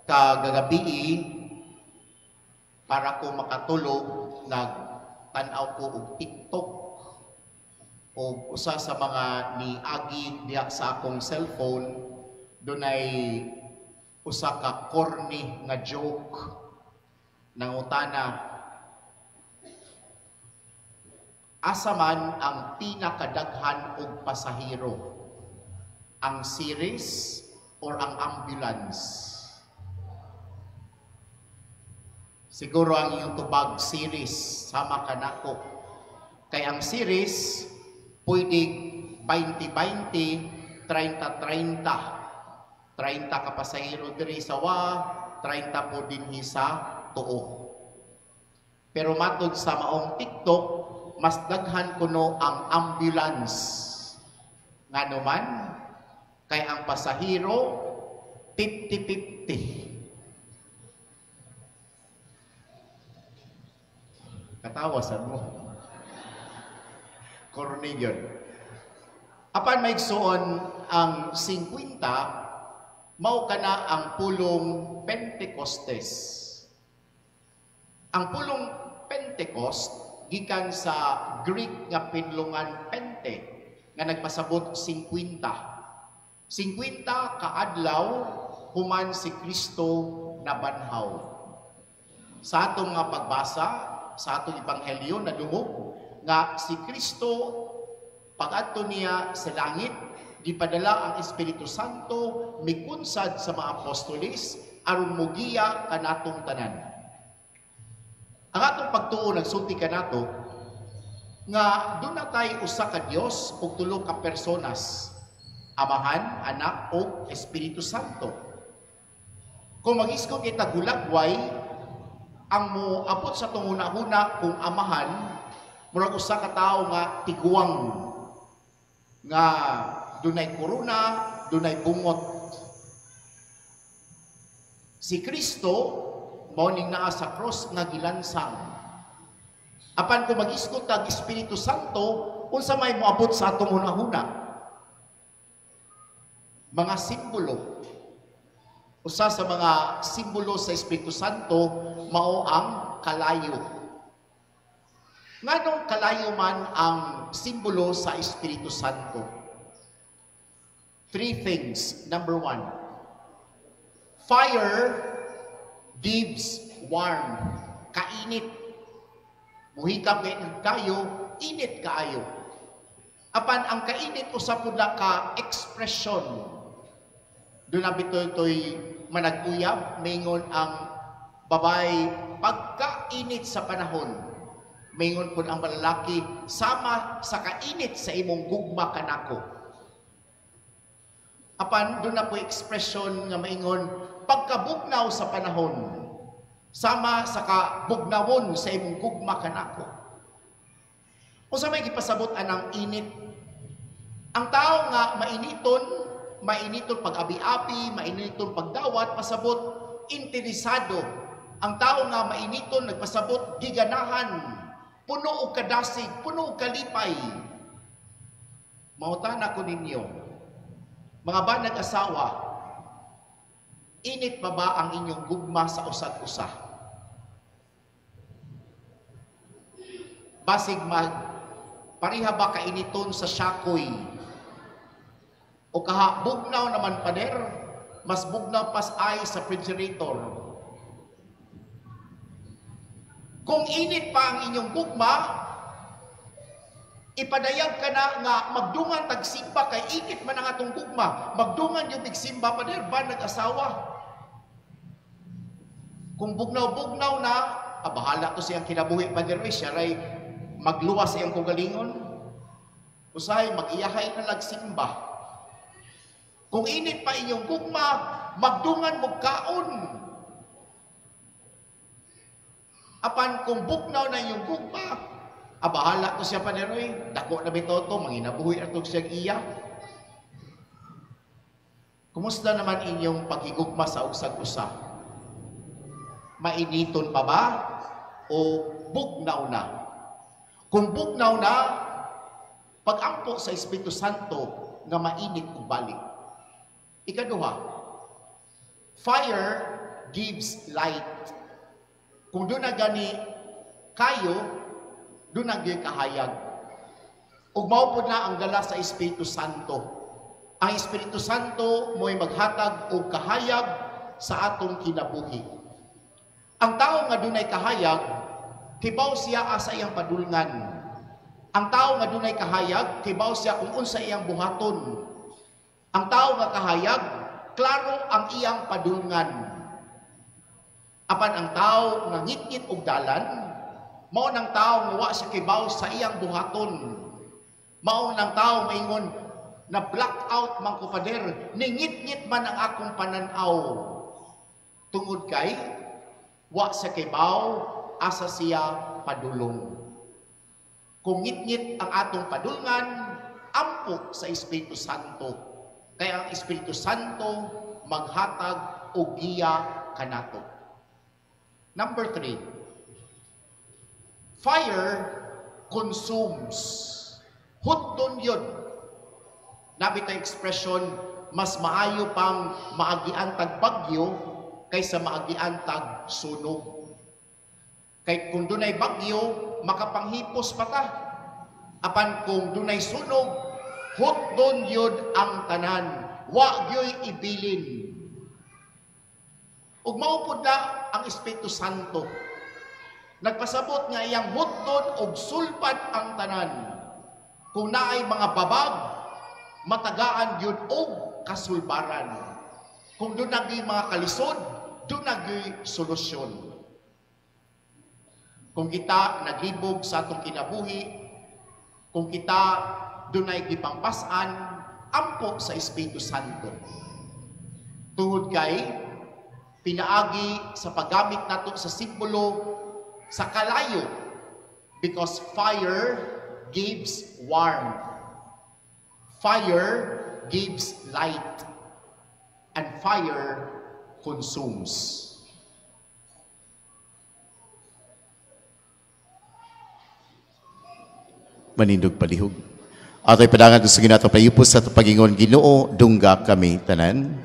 Kagagabii, para ko makatulog, nagtan-aw ko og TikTok. Og usa sa mga niagi diha sa akong cellphone, dunay usa ka corny nga joke. Nangutana, asa man ang pinakadaghan og pasahero? Ang series or ang ambulance? Siguro ang iyong tubag series, sama ka nako. Kay ang series, pwede 20-20, 30-30. 30 ka pasahero diri sa wa, 30 po dinhi sa tuo. Pero matod sa maong TikTok, mas daghan kuno ang ambulance. Ngano man, kay ang pasahero 50-50. Katawasan mo. Corny yun. Apan maigsuon ang 50, mao kana ang pulong Pentecostes. Ang pulong Pentecost gikan sa Greek nga pinlungan pente, nga nagpasabot 50. 50 kaadlaw human si Kristo nabanhaw. Sa atong nga pagbasa, sa atong ebanghelyo, nadungog nga si Kristo pag-adto niya sa langit, gipadala ang Espiritu Santo mikunsad sa mga apostoles aron mogiya kanatong tanan. Ang atong pagtuo nagsulti kanato nga duna tay usa ka Dios ug tulo ka personas, Amahan, Anak ug Espiritu Santo. Kung mag-iskog kita gulagway, ang moabot sa atong hunahuna kung Amahan, murag usa ka tawo nga tiguang, nga dunay korona, dunay bungot. Si Kristo mao ning naa sa cross nga gilansang. Apan kung mag-iskog tag Espiritu Santo, unsa may moabot sa atong hunahuna? Mga simbolo. Usa sa mga simbolo sa Espiritu Santo mao ang kalayo. Nganong kalayo man ang simbolo sa Espiritu Santo? Three things. Number one, fire gives warmth. Kainit. Muhikap kay kayo, init kaayo. Apan ang kainit usa pud na ka expression. Doon na bitoy manag-uyab, maingon ang babay pagkainit sa panahon. Maingon pud ang malalaki, sama sa kainit sa imong gugma kanako. Apan doon na po expression nga maingon pagkabugnaw sa panahon, sama sa kabugnawon sa imong gugma kanako. Unsa may gipasabot anang init? Ang tao nga mainiton, mainiton pag-abi-abi, mainiton pagdawat, pasabot interesado. Ang tao nga mainiton nagpasabot giganahan, puno og kadasig, puno og kalipay. Mangutana ko ninyo, mga banag asawa, init pa ba ang inyong gugma sa usag-usa? Basig mag pareha ba kainiton sa syakoy? O kaha bugnaw naman pader, mas bugnaw pas ay sa refrigerator. Kung init pa ang inyong gugma, ipadayag ka na nga magdungan tagsimba kay init man ang atong gugma. Magdungan yung tigsimba pader ba nag-asawa? Kung bugnaw-bugnaw na, bahala to siyang kinabuhi pader, siya ray magluwas siyang kugalingon. Usahay mag-iyahay na lagsimba. Kung init pa inyong gugma, magdungan mo kaon. Apan kung bugnaw na inyong gugma, bahala to siya paneroy, dako na bitoto, manginabuhi atog siyang iya. Kumusta naman inyong pagigugma sa usag-usa? Mainiton pa ba o bugnaw na? Kung bugnaw na, pag-ampo sa Espiritu Santo nga mainit og balik. Ikaduha, fire gives light. Kung duna gani kayo, duna gyud kahayag. Ug mao pud na ang dala sa Espiritu Santo. Ang Espiritu Santo mo'y maghatag og kahayag sa atong kinabuhi. Ang tao nga dunay kahayag, kibaw siya asa iyang padulngan. Ang tao nga dunay kahayag, kibaw siya kung unsa iyang buhaton. Ang tao nga kahayag, klaro ang iyang padulngan. Apan ang tao nga ngitngit og dalan, mao nang tao nga wa siya kibaw sa iyang buhaton. Mao nang tao maingon na black out man ko, pader, ningitngit man ang akong pananaw. Tungod kay wa sa kibaw asa siya padulong. Kung ngitngit ang atong padulngan, ampo sa Espiritu Santo. Kaya ang Espiritu Santo maghatag og giya kanato. Number 3, fire consumes. Hutdon yun. Naa bitay expression, mas maayo pang maagian tag bagyo kaysa maagian tag sunog. Kay kung dunay bagyo, makapanghipos pa ta. Apan kung dunay sunog, hutdon yun ang tanan. Wa gyoy ibilin. Ug mao pud na ang Espiritu Santo. Nagpasabot nga iyang hutdon og sulpad ang tanan. Kung naay mga babag, matagaan gyud og kasulbaran. Kung duna gyud mga kalisod, duna gyud solusyon. Kung kita naglibog sa atong kinabuhi, kung kita dunay gipangpas-an, ampo sa Espiritu Santo. Tungod kay pinaagi sa paggamit nato sa simbolo sa kalayo, because fire gives warmth. Fire gives light. And fire consumes. Manindog palihog. Ato'y padangan sa ginato payupos sa pagingon, Ginoo, dungga kami tanan.